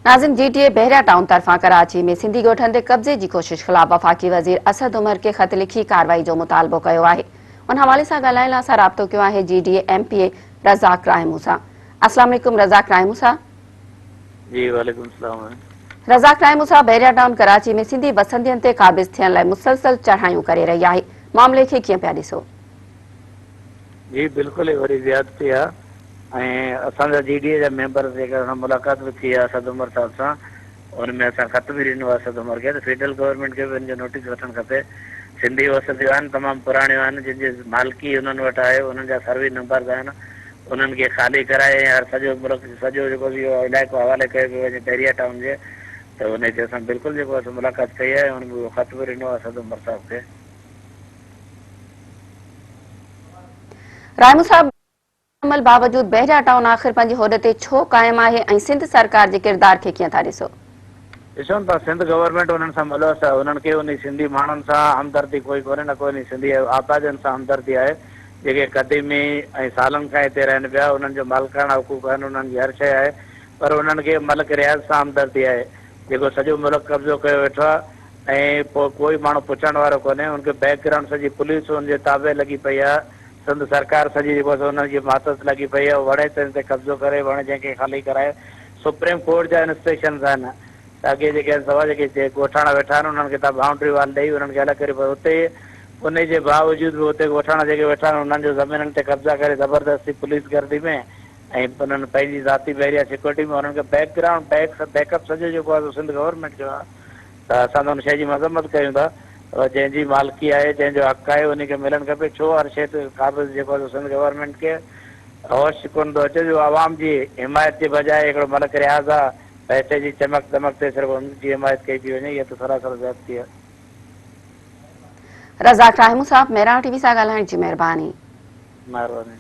ناظم G D A Bahria town طرفان ڪراچي ۾ سنڌي ڳوٺن تي قبضي جي ڪوشش خلاف وفاقي وزير اسد عمر کي خط لکي ڪارروائي جو مطالبو ڪيو آهي. ان حوالي سان ڳالهائڻ لاء اسان رابطو ڪيو آهي G D A M P A Razzaq Rahimoon سان. السلام عليڪم رزاق راهمون صاحب. جي وعليڪم السلام. رزاق راهمون صاحب بحريا ٽائون ڪراچي ۾ سنڌي وسندين تي قابض ٿيڻ لاء مسلسل چڙهايون ڪري رهي آهي معاملي کي ڪيئن پيا ڏسو؟ جي بلڪل هي وڏي زيادتي آ ۽ اسان جا جي ڊي اي جا ميمبرز جيڪا سان ملاقات به ٿي آ اسد عمر صاحب سان ان ۾ اسان خط به ڏنو آ اسد عمر کي ته فيڊرل گورنمينٽ کي به ان جو نوٽيس وٺڻ کپي سنڌي وسنديون آهن تمام پراڻيون آهن جن جي مالڪي انهن وٽ آهي انهن جا سروي نمبرز آهن انهن کي خالي ڪرائي ۽ هر سڄو ملڪ سڄو جيڪو اهو علائقو حوالي ڪيو پيو وڃي بحريا ٽائون جي ته ان تي اسان بلڪل جيڪو آ سو ملاقات ڪئي آهي ۽ ان ۾ اهو خط به ڏنو آ اسد عمر صاحب کي. رائمون صاحب عمل باوجود بحريا ٽائون آخر پنهنجي هوڏ تي ڇو قائم آهي ۽ سنڌ سرڪار جي ڪردار کي ڪيئن ٿا ڏسو؟ ڏسو نه ته سنڌ گورنمينٽ انهن سان ملوث آهي انهن کي انهي سنڌي ماڻهن سان همدردي ڪوئي ڪونهي نه ڪو انهي سنڌي آبادين سان همدردي آهي جيڪي قديمي ۽ سالن کان هتي رهن پيا انهن جو مالڪاڻا حقوق آهن انهن جي هر شيء آهي پر انهن کي ملڪ رياض سان همدردي آهي جيڪو سڄو ملڪ قبضو ڪيو ويٺو آهي ۽ پوء ڪوئي ماڻهو پڇڻ وارو ڪونهي، ان کي بيڪ گرائونڊ سڄي پوليس ان جي تابع لڳي پئي آهي، سنڌ سرڪار سڄي جيڪو سو ان جي ماتحت لڳي پئي آهي، وڻي تنهن تي قبضو ڪري، وڻي جنهن کي خالي ڪرائي، سپريم ڪورٽ جا انسٽرڪشنز آهن ته اڳي جيڪي آهن سوا جيڪي ڳوٺاڻا ويٺا آهن انهن کي تان بائونڊري وال ڏئي انهن کي الڳ ڪري پر اتي انهي جي باوجود به اتي ڳوٺاڻا جيڪي ويٺا آهن انهن جو زمينن تي قبضا ڪري زبردستي پوليس گردي ۾ ۽ انهن پنهنجي ذاتي بحريه سيڪيورٽي ۾ انهن کي بيڪ گرائونڊ بيڪ اپ سڄو جيڪو آهي سو سنڌ گورنمينٽ جو آهي. ته اسان ته ان شيء جي مذمت ڪريون ٿا ته جنهن جي مالڪي آهي جنهن جو حق آهي انهي کي ملڻ کپي ڇو هر شيء تي قابض جيڪو آهي سو سنڌ گورنمينٽ کي هوش ڪونه ٿو اچي جو عوام جي حمايت جي بجاء هڪڙو ملڪ رياض آ پئسي جي چمڪ دمڪ تي صرف ان جي حمايت ڪئي پئي وڃي اها ته سراسر زيادتي آهي. رزاق راهمون صاحب مهراڻ ٽي وي سان ڳالهائڻ جي مهرباني. مهرباني.